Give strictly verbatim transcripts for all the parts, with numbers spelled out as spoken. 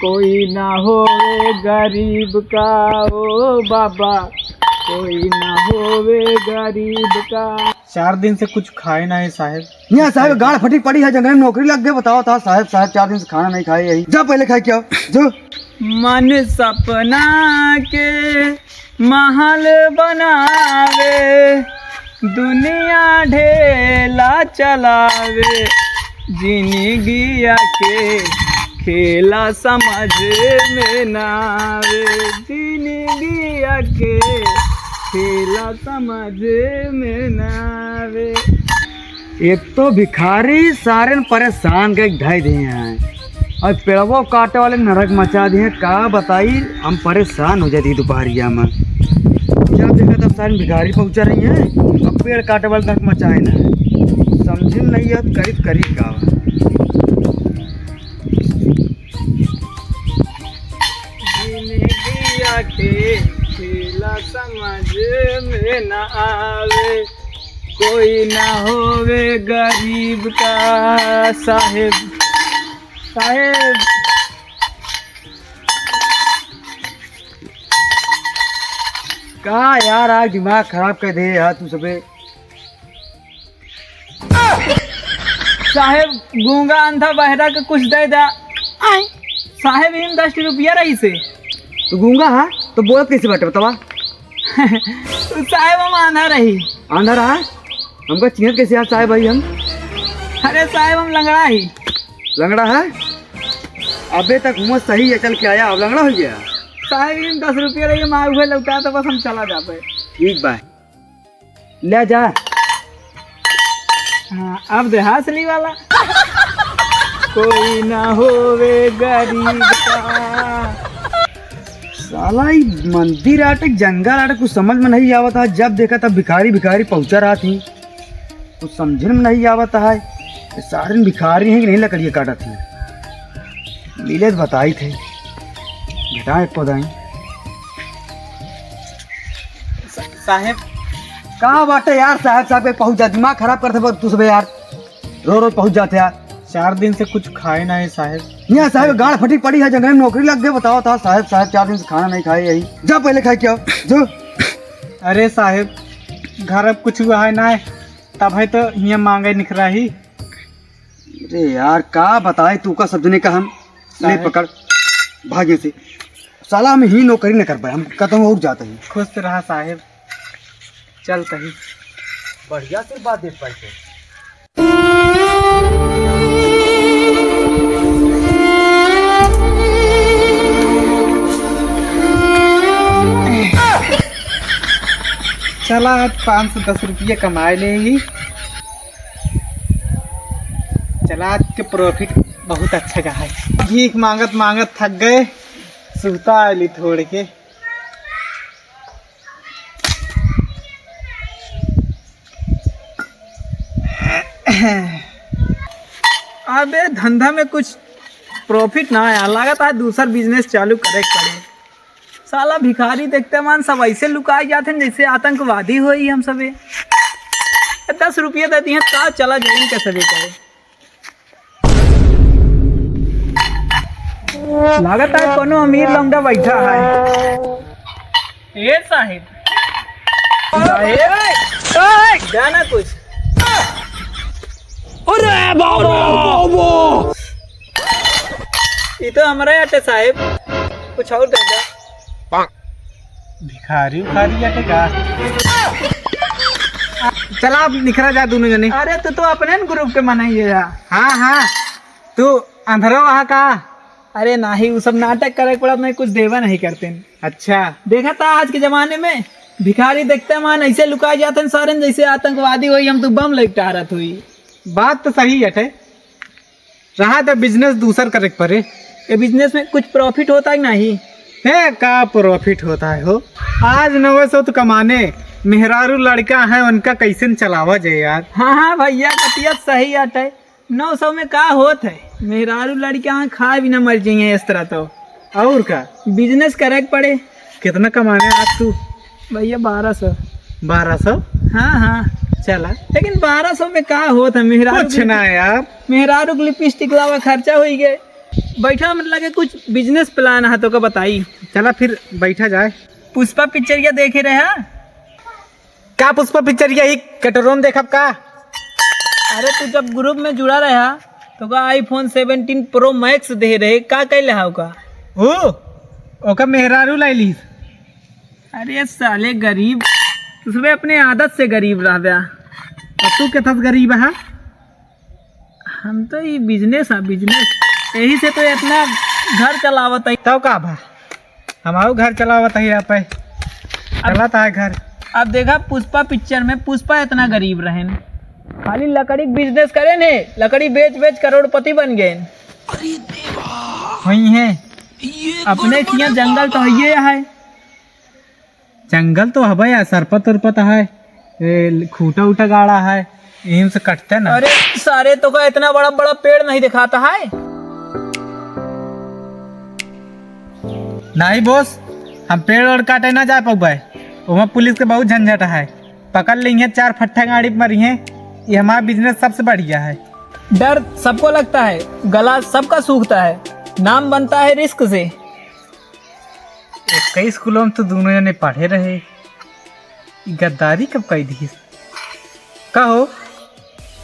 कोई ना होवे गरीब का, ओ बाबा, कोई ना होवे गरीब का। चार दिन से कुछ खाए ना है साहेब। यहाँ साहेब गाड़ फटी पड़ी है, जंगल में नौकरी लग गए। बताओ था साहेब, साहेब चार दिन से खाना नहीं खाए यही। जा पहले खाए क्या, जो मन सपना के महल बनावे, दुनिया ढेला चलावे, जिंदगिया के खेला समझ में ना आवे, जिंदगिया के खेला समझ में ना आवे। एक तो भिखारी सारेन परेशान के ढाई दिए हैं, और पेड़वो काटे वाले नरक मचा दिए हैं। का बताई, हम परेशान हो जाती दोपहरिया में। जब देखा तब सारेन भिखारी पहुंचा रही हैं, अब पेड़ काटे वाले नरक मचाए ना। समझ में नहीं आत, करीब करीब का। जिंदगिया के खेला समझ में ना आवे, कोई ना होवे गरीब का। साहेब, साहेब, का यार, आज दिमाग खराब कर दे यार तू सबे। साहेब, गूंगा अंधा बहरा के कुछ दे दा। आय। साहेब, इन दस रुपया रही से। तो गूंगा हा, तो बोलत कैसे बाटे बतावा? साहेब, हम आंधा रही। आंधा रहा? हमका चिन्हत कैसे यार साहेब भाई हम? अरे साहेब, हम लंगड़ा ही। लंगड़ा है? अबे तक मुँह सही है, चल के आया, अब लंगड़ा हो गया। साहेब, इन दस रुपया रही, मार हुए लौटा तो बस हम चला जाबे। ठीक बा। ले जा। हाँ, अब दे हासली वाला। कोई ना होवे गरीब का। साला ई मंदिर आटे, जंगल आटे, कुछ समझ में नहीं आवत है। जब देखा तब भिखारी, भिखारी पहुंचा रहा थी, कुछ समझ में नहीं आवत है। ये सारे भिखारी हैं कि नहीं लकड़िया काटत हैं? मिले तो बताई थे, घटाए पौधाई। साहेब। का बाटे यार, साहेब, साहेब के पहुंच जा, दिमाग खराब करते तू सबे यार, रो रोज पहुंच जाते यार। चार दिन से कुछ खाए ना है साहेब। यहाँ साहेब गाड़ फटी पड़ी है, जंगल में नौकरी लग गए। बताओ था साहेब, साहेब चार दिन से खाना नहीं खाए यही। जा पहले खाए क्या, जो। अरे साहेब, घर अब कुछ हुआ है ना है, तब है तो हियाँ मांगे निकरा ही। अरे यार, का बताए तू का, सब जने का हम। ले साहेब। पकड़, भागे से। साला हम ही नौकरी न कर पाए, हम कतहूँ और जाते हैं। खुश रहा साहेब, चलते ही। बढ़िया आशीर्वाद दे पाए थे। चला, आज पाँच सौ दस रुपया कमाए ले ही। चला, आज के profit बहुत अच्छा का है। भीख मांगत मांगत थक गए, सुता आइली थोड़ के। अबे, धंधा में कुछ profit ना आया, लागत है दूसर business चालू करे के पड़े। साला भिखारी देखते मान सब ऐसे लुकाए जाते हैं जैसे आतंकवादी होई हम सबे। दस रुपया दे दिए, का चला जाइन के सबे करे। लागत है कोनो अमीर लौंडा बैठा है। ए साहेब। साहेब, जाना कुछ। अरे बाबा! ई तो हमरा आटे साहेब, कुछ और दे दे। भिखारी उखारी आटे का? चला, अब निखरा जा दोनों जने। अरे, तू तो अपने न group के मनई है यार। हाँ, हाँ, तू अंधरो वहाँ का? अरे नाही, उ सब नाटक करे के पड़त नहीं, कुछ देवे नहीं करते। अच्छा। देखा था आज के जमाने में भिखारी देखते मान ऐसे लुका जाते हैं सारे, जैसे आतंकवादी होई, हम तो बम लेके टहरत होई। बात तो सही है। रहा तो business दूसर करे के पड़े। ये business में कुछ profit होता है कि नहीं? है का profit होता है हो? आज नौ सौ तो कमाने, मेहरारू लड़का है, उनका कैसे न चलावा जाए यार? हाँ, हाँ भैया, बतिया सही आटे। नौ सौ में का होत है? मेहरारू लड़का है, खाए बिना मर जाइए इस तरह तो। और का? Business करे के पड़े। कितना कमाने आज तू? भैया, बारह सौ। बारह सौ? हाँ, हाँ। चला। लेकिन बारह सौ में का होत है? मेहरारू कुछ ना यार। मेहरारू के lipstick लावा खर्चा होई गए। बैठा, हमरे लगे कुछ business plan है, तोका बताई। चला फिर बैठा जाए। पुष्पा पिक्चरिया देखे रहे, हाँ? का पुष्पा पिक्चरिया ही कटोरन देखब का? अरे, तू जब group में जुड़ा रहा, तोका iPhone seventeen Pro Max दे रहे, का कैले हा ओका? ओ, ओका मेहरारू लाइली। अरे साले गरीब, तू सबे अपने आदत से गरीब रहबे। और तू केथस गरीब है? हम तो ई business है, business, यही से तो इतना घर चलावत है। तब का भा, हमारो घर चलावत है यहाँ पे, अब चलाता है घर। अब देखा पुष्पा पिक्चर में पुष्पा इतना गरीब रहेन, खाली लकड़ी के business करेन, लकड़ी बेच बेच करोड़पति बन गए। हुई है। अपने किया जंगल तो है, ये है। जंगल तो हबे यार, सरपत उरपत है, ए, खूटा उटा गाड़ा है, इहिम से कटते ना। अरे सारे, तोका इतना बड़ा बड़ा पेड़ नहीं दिखाता है? नहीं boss, हम पेड़ ओड़ काटे ना जा पउबे, वहाँ पुलिस के बहुत झंझट है, पकड़ लेंगे, चार फट्ठा गाड़ी मारी है। ये हमारा business सबसे बढ़िया है। डर सबको लगता है, गला सबका सूखता है, नाम बनता है risk से। एक्के स्कूलों में तो दोनों जने पढ़े रहे, ई गद्दारी कब कई दिहिस? का हो,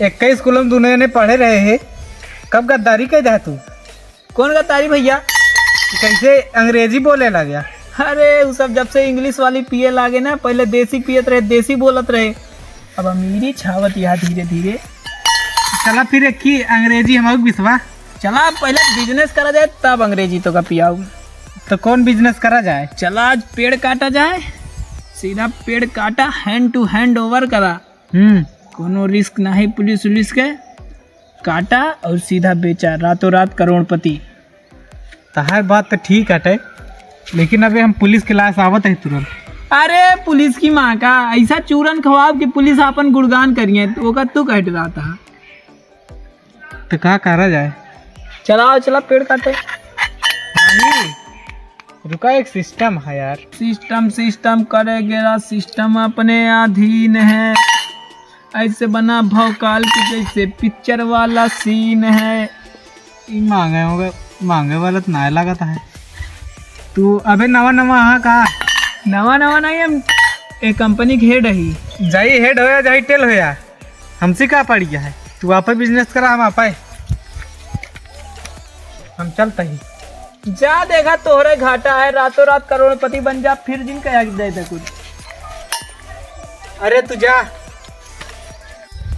एक्के स्कूलों में दोनों जने पढ़े रहे है, कब गद्दारी कई दिहा तू? कौन गद्दारी भैया? कैसे अंग्रेजी बोले लग गया? अरे, उ सब जब से English वाली पिए लागे ना, पहले देसी पियत रहे, देसी बोलत रहे, अब अमीरी छावत या धीरे धीरे। चला फिर एक ही अंग्रेजी हम बिसवा। चला पहले business करा जाए, तब अंग्रेजी तोका पियाऊ। तो कौन business करा जाए? चला आज पेड़ काटा जाए, सीधा पेड़ काटा, hand to hand over करा। हम्म। कोनो risk नहीं पुलिस उलिस के, काटा और सीधा बेचा, रातों रात करोड़पति। तहार बात तो ठीक हटे, लेकिन अबे हम पुलिस के लाश आवत है तुरंत। अरे पुलिस की माँ का, ऐसा चूरन खवाब कि पुलिस आपन गुणगान करिए, तो ओका तू कह डराता है। तो का करा जाए? चलाओ, चला पेड़ काटे। नहीं, रुका, एक system है यार। System, system करे गेला, system अपने अधीन है। ऐसे बना भौकाल के जैसे पिक्चर वाला scene है। ई मांगे होगा, मांगे वाला तो ना लागत है। तू अबे नवा नवा हाँ का? नवा नवा नहीं, हम एक company के head ही। जाई head होया, जाई tail होया, हमसे का पड़ गया है? तू आपे business करा, हम आपे, हम चलते ही। जा देखा, तोहरे घाटा है, रातों रात करोड़पति बन जा, फिर जिन कहा दे दे कुछ। अरे तू जा।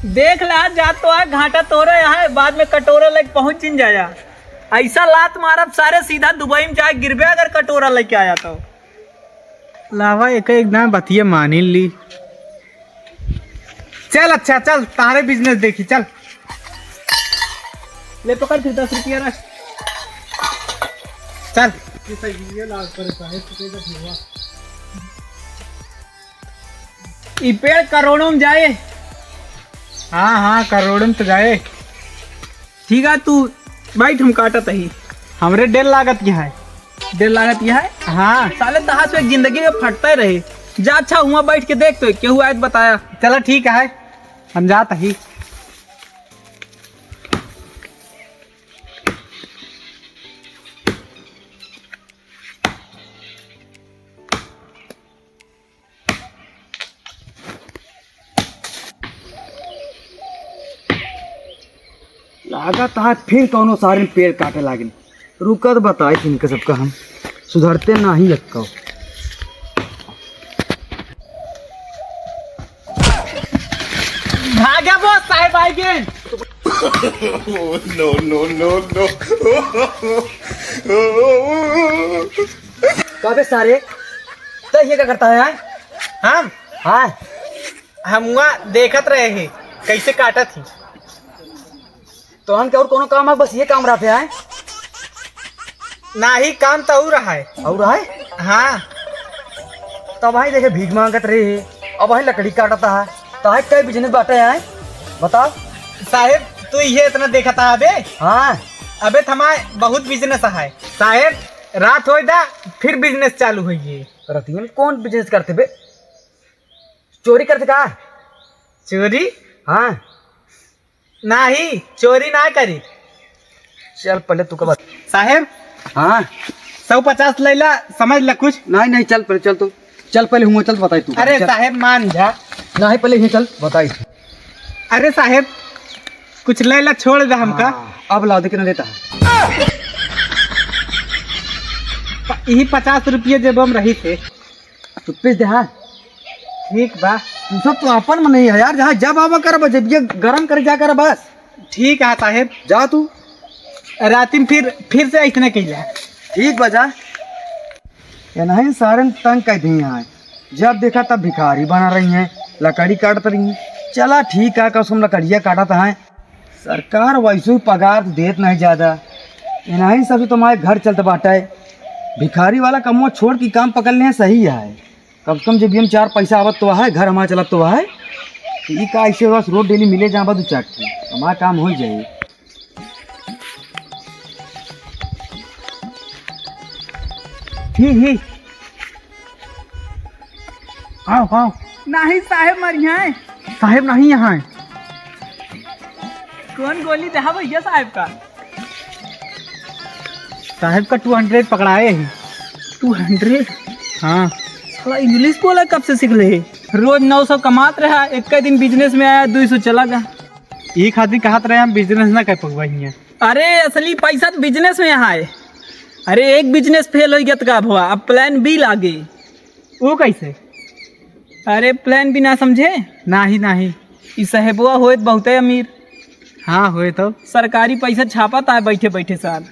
देख ला, जा तो आ, घाटा तोहरे यहाँ है, बाद में कटोरा लेके पहुँच जिन जाया। ऐसा लात मारब सारे, सीधा दुबई में जाए गिरबे अगर कटोरा लेके आया तो। लावा, एक एक दान बतिया मानी ली। चल अच्छा, चल, तारे business देखी, चल। ले पकड़ फिर दस रुपया रख। चल। ई पेड़ करोड़ों में जाए। हाँ, हाँ, करोड़ों में तो जाए। ठीक है, तू बैठ, हम काटत ही। हमरे डेढ़ लागत की है। डेढ़ लागत की है? हाँ। साले तहां से एक जिंदगी में फटते रहे। जा, अच्छा, हुआ बैठ के देख तो, केहू आए तो बताया। चला, ठीक है, हम जात ही। लागत है फिर कौनो सारे पेड़ काटे लागिन। रुका तो बताई इनका सबका हम सुधरते नाही लक्का। भाग्या boss साहेब आइगे। No, no, no, no। कबे सारे, तो ये क्या करता है यार? हम? हाँ। हम हुआ देखत रहे हैं, कैसे काटत ही। तोहन के और कोनो काम है, बस ये काम रहते हैं? नाही, काम तो और है। और है? हाँ। तो भाई देखे, भीख मांगत रहे, अब भाई लकड़ी काटता है, तो है कई business बाटे हैं, बताओ। साहेब, तू ये इतना देखता है अबे? हाँ। अबे थमा, बहुत business है। साहेब, रात होई दा, फिर business चालू होई है। रतिया में कौन business करते बे? चोरी करते का? चोरी? हाँ। नाही, चोरी ना करी। चल, पहले तू का बता। साहेब, हाँ? सौ पचास लैला, समझ ला कुछ। नहीं, नहीं, चल, पहले चल तू। चल, पहले हुआ चल, बताई तू। अरे चल। साहेब, मान जा। नहीं, पहले ये चल, बताई। अरे साहेब, कुछ लैला, छोड़ दे हमका। हाँ, अब लाओ, देख ना देता है। प-, यही पचास रुपये जेब में रही थे। चुप्पे से दे, हाँ। ठीक बा। तू सब तो अपन में नहीं है यार, जहाँ जब आवा कर, जब ये गरम कर जा कर बस। ठीक है साहेब। जा तू। राती में फिर, फिर से ऐसने कइला। ठीक बा, जा। ये नहीं सारन तंग कर दी हैं, जब देखा तब भिखारी बना रही हैं, लकड़ी काटत रही हैं। चला ठीक है, कसम लकड़िया काटत हैं। सरकार वैसे ही पगार तो देत नहीं ज्यादा, इन्हीं सबसे तुम्हारे घर चलत बाटे। भिखारी वाला कमवा छोड़ के काम पकड़ ले सही है। कम से कम जब हम चार पैसा आवत तो है, घर हमारा चलत तो है, तो ई का ऐसे बस रोज डेली मिले जाबा दो चार ठे, हमारा काम हो जाए। ही, ही। आओ, आओ। नाही साहेब, मरिया है। साहेब नाही यहाँ है। कौन गोली दहा भैया साहेब का? साहेब का टू हंड्रेड पकड़ाए ही। टू हंड्रेड? हाँ। साला इंग्लिश बोला कब से सीख ले? रोज नौ सौ कमात रहा, एक दिन बिजनेस में आया, दो सौ चला गया। ई खातिर कहत रहे हम बिजनेस ना कर पकवाई हियाँ। अरे असली पैसा तो बिजनेस में है। अरे एक बिजनेस फेल हो गया तो का भवा, अब प्लान बी लागे। वो कैसे? अरे प्लान बी ना समझे? नाही, नाही। ई साहेबवा होए तो बहुते अमीर। हाँ, होए तो। सरकारी पैसा छापत है बैठे बैठे सार।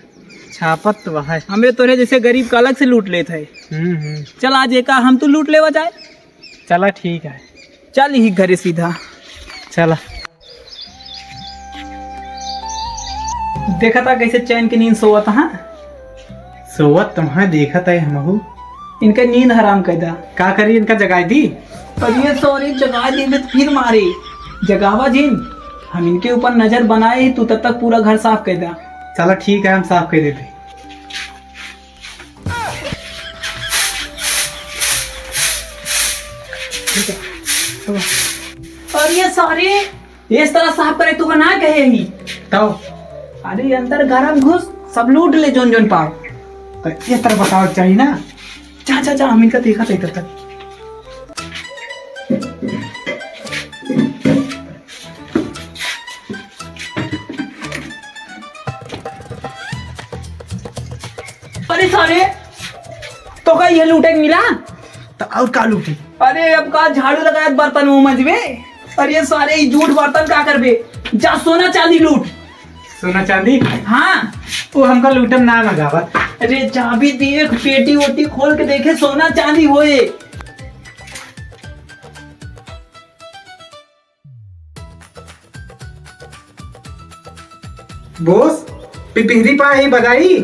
छापत तो है। हमरे तोरे जैसे गरीब का अलग से लूट लेत है। हम्म, हम्म। चल आज एका हम तू लूट लेवा जाए। चला ठीक है। चल ही घरे सीधा। चला। देखा था कैसे चैन की नींद सोवत, हाँ? सोवत तुम्हें देखत है हमहू। इनका नींद हराम कर दा। का करी, इनका जगाई दी? अरे सॉरी, जगा दी तो फिर मारे। जगावा जिन, हम इनके ऊपर नजर बनाए ही, तू तब तक पूरा घर साफ कर दा। चला ठीक है, हम साफ कर देते। अरे सॉरी, इस तरह साफ करे तू ना कहे ही। तब? अरे अंदर घर में घुस, सब लूट ले जोन जोन पाओ। तो इस तरह बताओ चाहिए ना। जा, जा, जा, हम इनका देखा थे इधर तक। अरे सारे, तो का ये लूटे के मिला? तो और का लूटी? अरे अब का झाड़ू लगाए बर्तन वो मंजबे? अरे सारे, ई जूठ बर्तन का करबे? जा सोना चांदी लूट। सोना चांदी? हाँ। वो हमका लूटम ना मगावत। अरे जा भी देख, पेटी वोटी खोल के देखे, सोना चांदी होए। बॉस, पिपिहरी पा ही बधाई।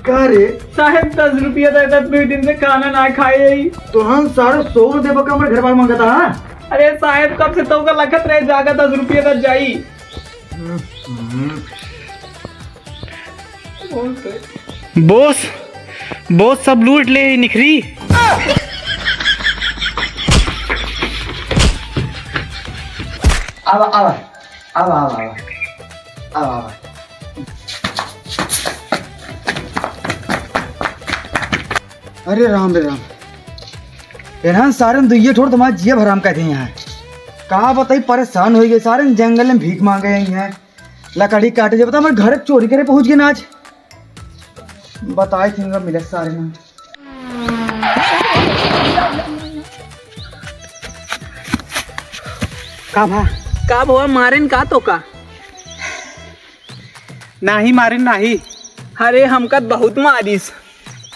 का रे? साहेब, दस रुपया दे दे, दो दिन से खाना ना खाए ही। तो हम साढ़े सौ में देबो का हमरे घर वाले मांगता, हाँ? अरे साहेब, कब से तो का लखत रहे, जागा दस रुपया दे जाई। हम्म। बॉस, बॉस सब लूट ले निखरी। आवा, आवा, आवा, आवा, आवा, आवा, आवा। अरे राम रे राम, एनहन सारन दुइये ठोर तुम्हार जियब हराम कर दिए हैं। का बताई, परेशान होइ गए सारन, जंगल में भीख मांगे आई हैं। लकड़ी काटे जब, बता, हमारे घर चोरी करे पहुंच गए ना आज। बताए थे इनका मिले सारे ना। का भा? का भवा, मारेन का तो का? नाही मारेन नाही। अरे हमका बहुत मारिस।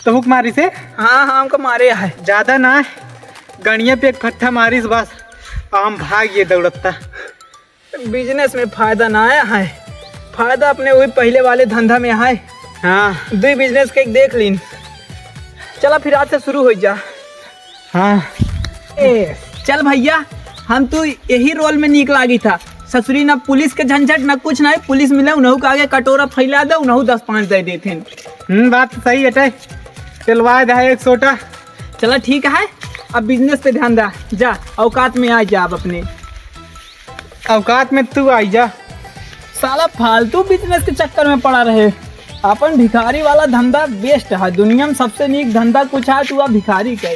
तो हुक मारिस है? हाँ, हाँ, हमका मारे है। ज्यादा ना, गणिया पे एक फट्ठा मारिस बस, हम भाग ये दौड़ता। बिजनेस में फायदा ना आया है, फायदा अपने वही पहले वाले धंधा में है। हाँ। दुई बिजनेस के देख लीन। चला फिर आज से शुरू हो जा। हाँ। ए, चल भैया, हम तो यही रोल में नीक लागी था। ससुरी ना पुलिस के झंझट ना कुछ ना, पुलिस मिले उन्हों के आगे कटोरा फैला दे, उन्हों दस पाँच दे देते हैं। हम्म, बात तो सही है। चलवा दे एक सोटा। चला ठीक है, अब बिजनेस पे ध्यान दा, जा औकात में आ जा अब अपने। औकात में तू आई जा। साला फालतू बिजनेस के चक्कर में पड़ा रहे। अपन भिखारी वाला धंधा बेस्ट है, दुनिया में सबसे नीक धंधा कुछ है तो वह भिखारी के।